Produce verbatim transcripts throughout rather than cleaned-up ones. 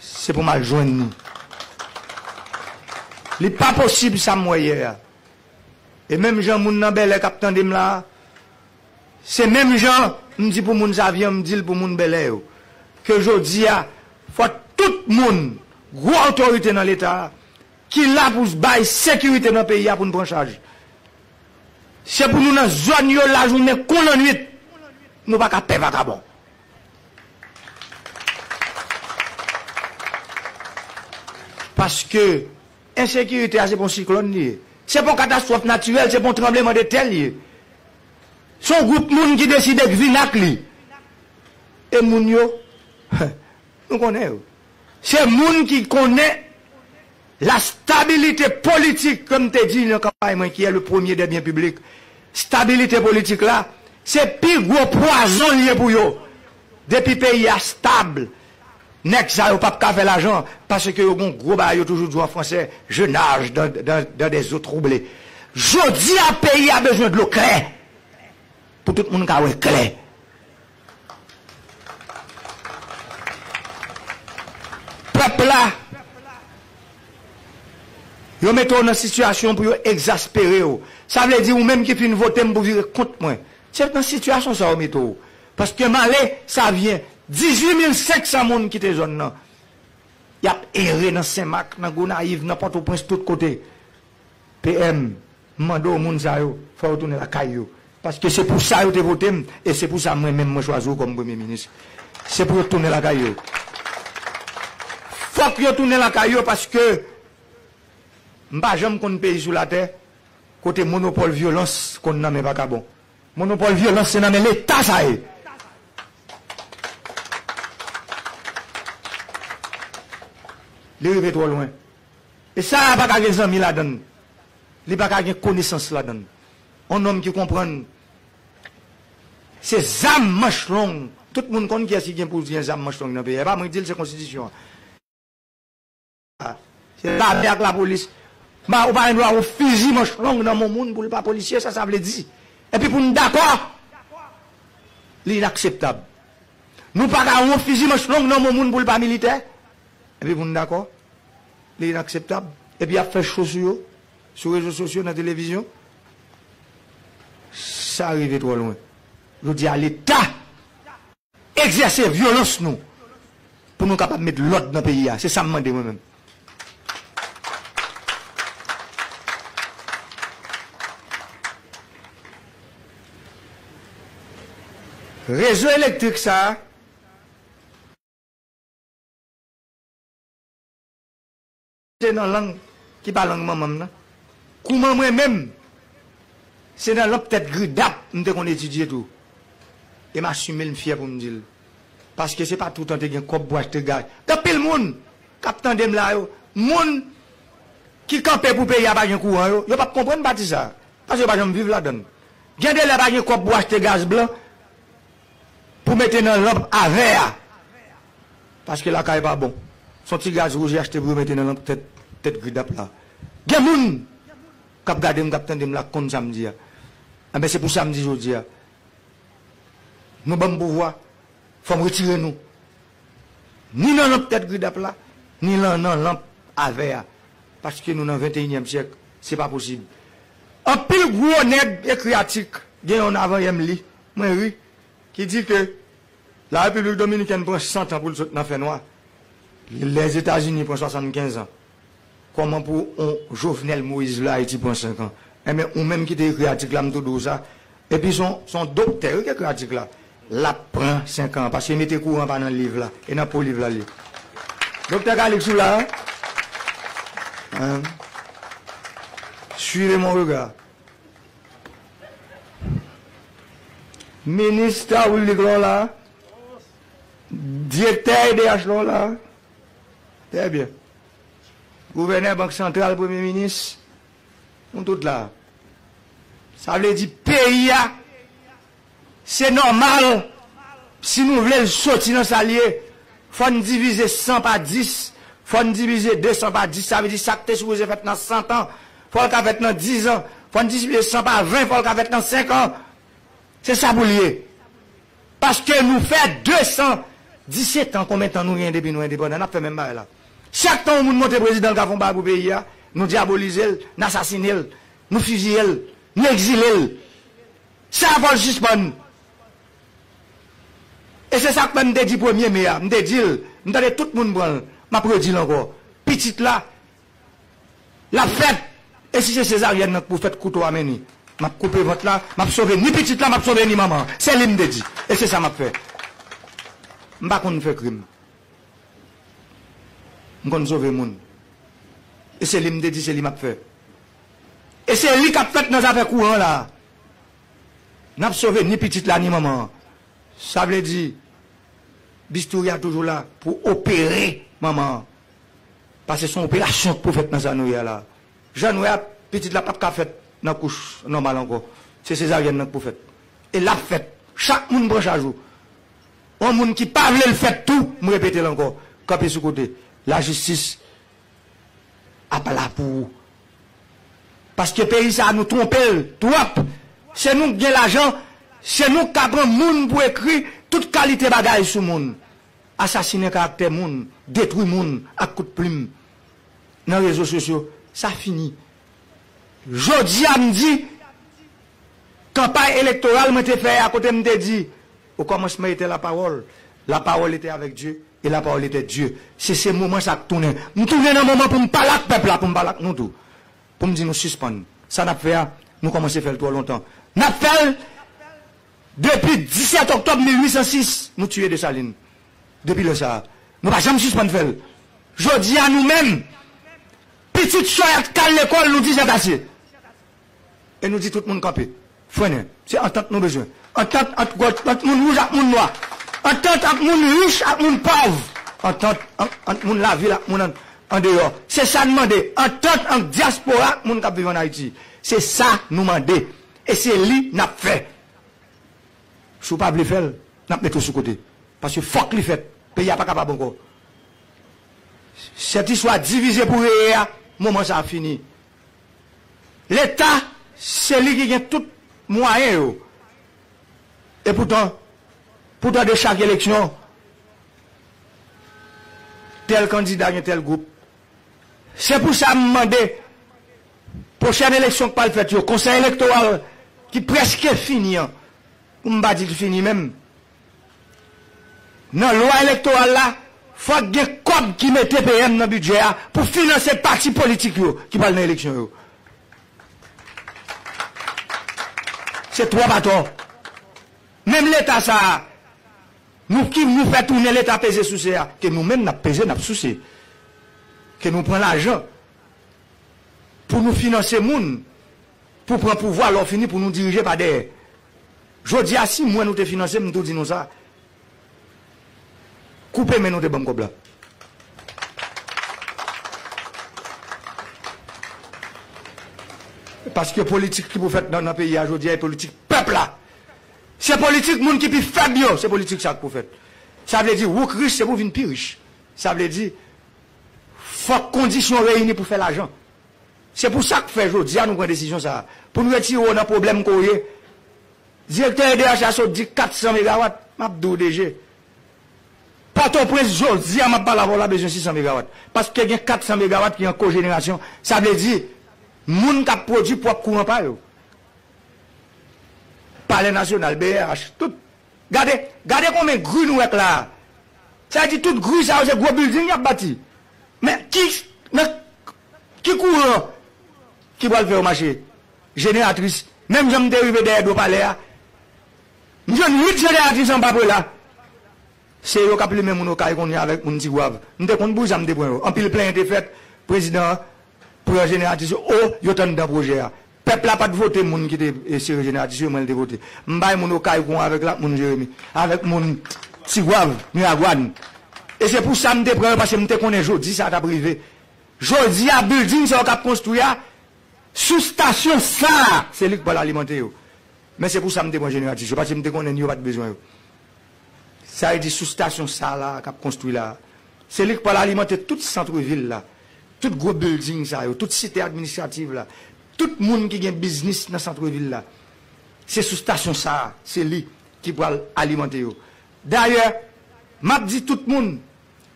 Se pou m al jwenn li. Li pa posib sa m wè yè a. E menm jan moun nan Bèlè k ap tande m la a, se menm jan m di pou moun Savyen, m di l pou moun Bèlè yo. Ke jodi a, fò tout moun, gwo otorite nan Leta a, ki la pou bay sekirite nan peyi a pou n pran chaj. Se pou nou nan zòn yo lajounen kon lannwit. Nou pa ka pè vakabon. Paske ensekirite a se pa yon siklòn li ye. Se pa yon katastwòf natirèl, se pa yon tranblemanntè li ye. Se yon gwoup moun ki deside k vin ak li. E moun yo, nou konnen yo. Se moun ki konnen la stabilité politique, ke m te di nan kanpay mwen, qui est le premier des biens publics. Stabilité politique la, se pi gwo pwazon li ye pou yo. Depi peyi a stab, nèg sa yo p ap ka fè lajan, paske yo gon gwo bagay yo toujou di w an fransè, je nage dans, dans, dans des eaux troublées. Jodi a, peyi a bezwen dlo klè, pou tout moun ka wè klè. Pèp la, yo mete w nan sitiyasyon pou yo egzaspere w. Sa vle di ou menm ki fin vote m pou vire kont mwen. Se nan sitiyasyon sa yo mete w. Paske m ale, Savyen, dizuit mil senk san moun kite zòn nan. Y ap ere nan Senmak, nan Gonayiv, nan Pòtoprens, tout kote. P M, m mande w moun sa yo, fò yo tounen lakay yo. Paske se pou sa yo te vote m, e se pou sa mwen menm mwen chwazi w kòm premye minis. Se pou yo tounen lakay yo. Fòk yo tounen lakay yo paske m pa janm konn peyi sou latè kote monopòl vyolans konn nan men vakabon. Monopòl vyolans se nan men Leta sa ye. Li rive twò lwen. E sa a pa ka gen zanmi ladan l. Li pa ka gen konesans ladan l. Yon nonm ki konprann se zam manch long. Tout moun konn kiyès ki gen pou gen zam manch long nan peyi a. E pa mwen ki di l, se konstitisyon an. Se lame ak lapolis. Ma, ou pa gen dwa yon fizi manch long nan men moun pou l pa polisye, sa sa vle di? Epi pou n dakò, li inakseptab. Nou pa ka yon fizi manch long nan men moun pou l pa militè, epi pou n dakò, li inakseptab. Epi y ap fè cho sou yo, sou rezo sosyo, nan televizyon. Sa rive twò lwen. Jodi a, Leta egzèse vyolans nou pou nou kapab met lòd nan peyi a. Se sa m mande mwen menm. Rezo elektrik sa a, se nan lang ki pa lang manman m nan. Kouman mwen menm, se nan lanp tèt gridap m te konn etidye tou. E m asime l, m fyè pou m di l. Paske se pa toutan te gen kòb pou achte gaz. Gen anpil moun k ap tande m la yo, moun ki kanpe pou peyi a pa gen kouran yo, yo p ap konprann pati sa a. Paske yo pa janm viv ladan l. Gen de lè pa gen kòb pou achte gaz blan pou mete nan lanp a vè a. Paske lakay pa bon. Se yon ti gaz wouj y achte pou yo mete nan lanp tèt, tèt gridap la. Gen moun k ap gade m, k ap tande m la, k konn sa m di a. Enben, se pou sa m di jodi a. Nou ban m pouvwa, fò m retire nou. Ni nan lanp tèt gridap la, ni nan, nan lanp a vè a. Paske nou nan venteyinyèm syèk, se pa posib. Anpil gwo nèg ekri atik, gen yonn avan yè m li, mwen ri, ki di ke La Repiblik Dominikèn pran san tan pou l sot nan fènwa. Lèzetazini pran swasannkenz an. Kòman pou yon Jovenel Moïse vle Ayiti pran senk an? Enben, ou menm ki te ekri atik la, m tou di w sa. Epi se yon, se yon doktè, wi, ki ekri atik la. L ap pran senk an, paske mete kouran pa nan liv la, e nan po liv la l ye. Doktè Calixte, ou la, hein? Suivez mon regard. Minis Trawil Lik la w la. Direktè E D H la w la. Trè byen. Gouvènè Bank Santral, Premye Minis, nou tout la. Sa vle di peyi a, se nòmal, si nou vle l soti nan sa l ye, fò n divize san pa dis, fò n divize de san pa dis, sa vle di sa k te sipoze fèt nan san tan, fò l ka fèt nan diz an, fò n divize san pa ven, fò l ka fèt nan senk an. Se sa pou l ye. Paske nou fè de san Disèt an, konbyen tan nou gen depi nou endepandan, n ap fè menm bagay la. Chak tan yon moun montre prezidan l ka fè yon bagay pou peyi a, nou dyabolize l, n asasine l, nou fiziye l, nou egzile l. Sa fò l sispann. E se sa k fè m te di premye me a, m te di l, m tande tout moun pran l, m ap redi l ankò. Pitit la, l ap fèt. E si se sezaryèn nan k pou fèt, kouto a men ni. M ap koupe vant la, m ap sove ni pitit la, m ap sove ni manman an. Se li m te di. E se sa m ap fè. M pa konn fè krim. M konn sove moun. E se li m te di, se li m ap fè. E se li k ap fèt nan zafè kouran la. N ap sove ni pitit la, ni manman an. Sa vle di, bistouri a toujou la pou opere manman an. Paske se yon operasyon k pou fèt nan sa nou ye a la. Jan nou ye a, pitit la p ap ka fèt nan kouch nòmal ankò. Se sezaryèn nan k pou fèt. E l ap fèt. Chak moun pran chaj ou. Yon moun ki pa vle l fèt tou, m repete l ankò, kanpe sou kote. Lajistis ap la pou ou. Paske peyi sa a, nou twonpe l twòp. Se nou k gen lajan, se nou k ka pran moun pou ekri tout kalite bagay sou moun. Asasinen karaktè moun, detwi moun ak kout plim nan rezo sosyo, sa fini. Jodi a, m di, kanpay elektoral mwen te fè a, kote m te di, au commencement était la parole, la parole était avec Dieu, et la parole était Dieu. Se, se moman sa k tounen. M tounen nan moman pou m pale ak pèp la, pou m pale ak nou tou. Pou m di nou sispann. Sa n ap fè a, nou kòmanse fè l twò lontan. N ap fè l depi disèt oktòb mil uit san sis, nou tiye Desalin. Depi lè sa a, nou pa janm sispann fè l. Jodi a, nou menm, pitit Choyat k al lekòl, nou di se ase. E nou di tout moun kanpe. Frennen. Se antant nou bezwen. Antant ant, ant moun wouj ak moun nwa. Antant ant moun rich ak moun pòv. Antant ant, ant moun lavil ak moun an, andeyò. Se sa n mande. Antant ant dyaspora ak moun k ap viv ann Ayiti. Se sa nou mande. E se li n ap fè. Si w pa vle fè l, n ap mete w sou kote. Paske fòk li fèt. Peyi a pa kapab ankò. Sèt istwa divize pou reye a, moman sa a fini. Leta, se li ki gen tout mwayen yo. E poutan, poutan de chak eleksyon, tèl kandida gen tèl gwoup. Se pou sa m mande, pwochèn eleksyon k pral fèt yo, konsèy elektoral ki prèske fini an, pou m pa di l fini menm, nan lwa elektoral la, fòk gen kòb ki mete P M nan bidjè a pou finanse pati politik yo ki pral nan eleksyon yo. Se twòp atò. Menm Leta sa a, nou ki nou fè tounen Leta peze souse a, ke nou menm n ap peze, n ap souse. Ke nou pran lajan pou nou finanse moun, pou pran pouvwa, lè w fini pou nou dirije pa dèyè. Jodi a, si m wè nou te finanse m, m tou di nou sa. Koupe men nou te ban m kòb la. Paske politik ki pou fèt nan, nan peyi a jodi a, e politik pèp la. Se politik moun ki pi fèb yo, se politik sa k pou fèt. Sa vle di, wouk rich, se pou vin pi rich. Sa vle di, fòk kondisyon reyini pou fè lajan. Se pou sa k fè jodi a nou pran desizyon sa a. Pou n retire w nan pwoblèm ke w ye. Direktè E D H la sot di kat san megawat, m ap di w D G. Pòtoprens jodi a m ap pale avè w la bezwen sis san megawat. Paske gen kat san megawat ki an kojenerasyon. Sa vle di, moun k ap pwodui pwòp kouran pa yo. Palè Nasyonal, B R H, tout. Gade, gade konbyen gri nou wè k la a. Sa vle di tout gri sa yo se gwo bilding y ap bati. Men ki, nan, ki kouran ki pral fè yo mache? Jeneratris. Menm jan m te rive dèyè do palè a, m jwenn uit jeneratris anba prela. Se yo k ap limen moun Okay kounye a avèk moun Tigwav. M te konn bouza m te pran yo. Anpil plenyen te fèt. Prezidan an pran jeneratris yo. O, yo t anndan pwojè a. Pèp la pa t vote moun ki te, e, sere jeneratris yo, mwen l te vote. M bay moun Okay kounye a avèk la, moun Jeremi. Avèk moun Tigwav, Miragwàn. E se pou sa m te pran yo, paske m te konnen jodi sa a t ap rive. Jodi a, bilding sa yo k ap konstwi a, sou stasyon sa a, se li k pral alimante yo. Men se pou sa m te pran jeneratris yo, paske m te konnen ni yo pa t bezwen yo. Sa vle di sou stasyon sa la k ap konstwi la, se li k pral alimante tout sant vil la, tout gwo bilding sa yo, tout site administrativ la, tout moun ki gen biznis nan sant vil la. Se sou stasyon sa a, se li ki pral alimante yo. Dayè, M ap di tout moun,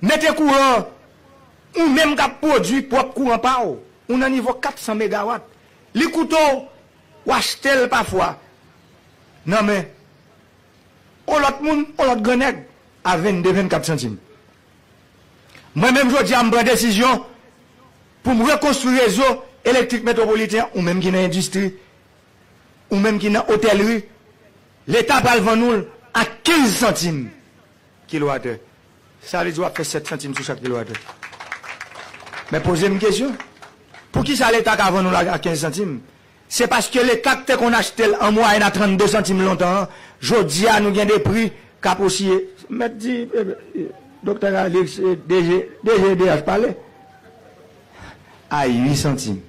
mete kouran, ou menm k ap pwodui pwòp kouran pa w, ou nan nivo kat san megawat. Li koute w, w achte l pafwa nan men yon lòt moun, yon lòt grannèg, a vennde, vennkat santim. Mwen menm jodi a, m pran desizyon pou m rekonstwi rezo elektrik metwopoliten an, ou menm ki nan endistri, ou menm ki nan otèlri, Leta pral vann ou l a kenz santim kilowatè. Sa vle di w ap fè sèt santim sou chak kilowatè. Men poze m kesyon, poukisa Leta ka vann ou l a kenz santim? Se paske Leta k te konn achte l an mwayèn a trannde santim lontan an, jodi a nou gen de pri k ap osiye. Mèt di, eh, eh, Doktè Calixte, eh, D G, D G E D H pale. A uit santim.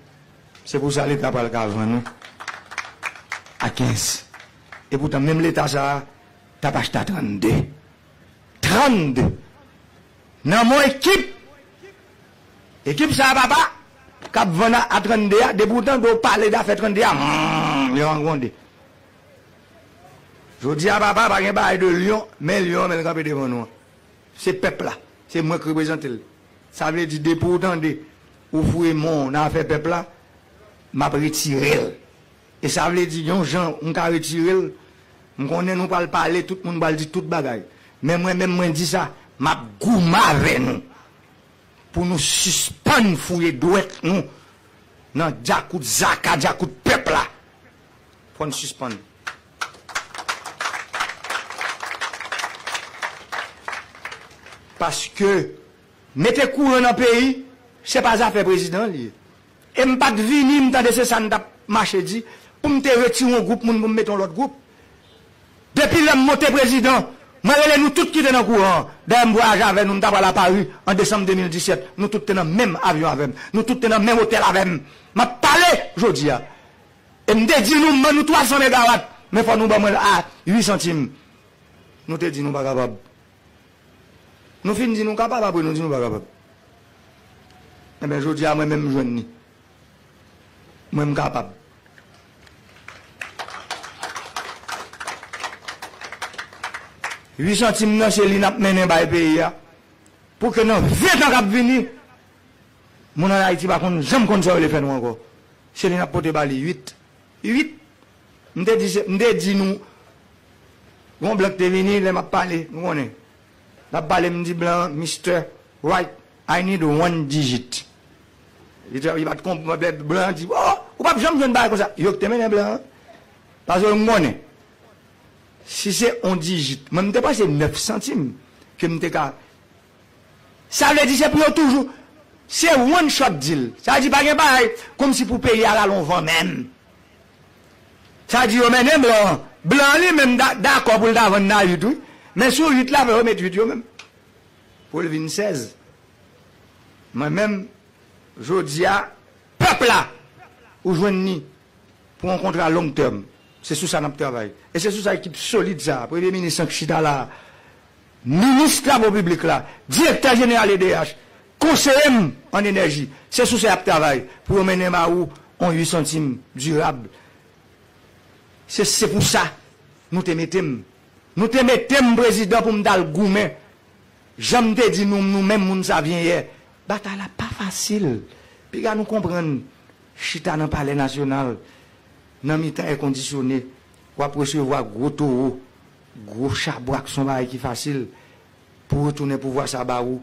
Se pou sa Leta pral ka vann nou a kenz. E poutan, menm Leta sa a t ap achte a trannde. Trannde. Nan men ekip. Ekip sa a, papa, k ap vann a, a trannde a, depi w tande w pale dafè trannde a, hmm, yo an gwonde. Jodi a, papa, pa gen bagay de lyon, men lyon an, men l kanpe devan nou an. Se pèp la. Se mwen k reprezante l. Sa vle di, depi w tande ou foure men w nan afè pèp la, m ap retire l. E sa vle di, yon jan m ka retire l, m konnen nou pral pale, tout moun pral di tout bagay. Men mwen menm, mwen di sa, m ap goumen avè nou pou nou sispann fouye dwèt nou nan djakout zaka, djakout pèp la. Fò n sispann. Paske mete kouran nan peyi, se pa zafè prezidan li ye. E m pa t vini, m tande se sa n t ap mache di, pou m te retire yon gwoup moun pou m mete yon lòt gwoup. Depi lè m monte prezidan, mwen rele nou tout ki te nan kouran an. Dayè, m vwayaje avè nou, m ta pral a Pari an desanm de mil disèt. Nou tout te nan menm avyon avè m. Nou tout te nan menm otèl avè m. M ap pale jodi a. E m te di nou, m ban nou twa san megawat, men fò nou ban mwen l a uit santim. Nou te di nou pa kapab. Nou fin di nou kapab, apre nou di nou pa kapab. Enben, jodi a, mwen menm, m jwenn ni. Mwen, m kapab. Uit santim nan, se li n ap mennen bay peyi a. Pou ke nan ven tan k ap vini, moun ann Ayiti pa konn janm konn sa yo vle fè nou ankò. Se li n ap pote ba li, uit. Uit. M te di, se, m te di nou, gon blan k te vini, lè m ap pale, nou konnen. L ap pale, m di blan, Mister Wright, I need one digit. Li te, li pa t konprann, blan an di, oh, ou p ap janm jwenn bagay konsa. Yo k te mennen blan an. Paske m konnen. Si se yon dijit, mwen, m te panse nèf santim ke m te ka. Sa vle di se pou yo toujou. Se one shot deal. Sa vle di pa gen bagay kòmsi pou peyi a rale yon van menm. Sa vle di yo mennen blan an. Blan an li menm da-, dakò pou l ta vann nan uit, wi. Men sou uit la, fò yo met uit yo menm. Pou l vin sèz. Mwen menm, jodi a, pèp la, ou jwenn ni pou yon kontra long tèm. Se sou sa n ap travay. E se sou sa ekip solid sa a, premye minis lan k chita la a, minis travo piblik la, direktè jeneral E D H, konseye m an enèji, se sou sa y ap travay pou yo mennen ba ou yon uit santim dirab. Se, se pou sa nou te mete m. Nou te mete m prezidan pou m t al goumen. Jan m te di nou, nou menm moun Savyen yè, batay la pa fasil. Piga nou konprann, chita nan Palè Nasyonal, nan mitan èkondisyone, w ap resevwa gwo towo, gwo chabrak, se yon bagay ki fasil. Pou retounen pouvwa sa ba ou,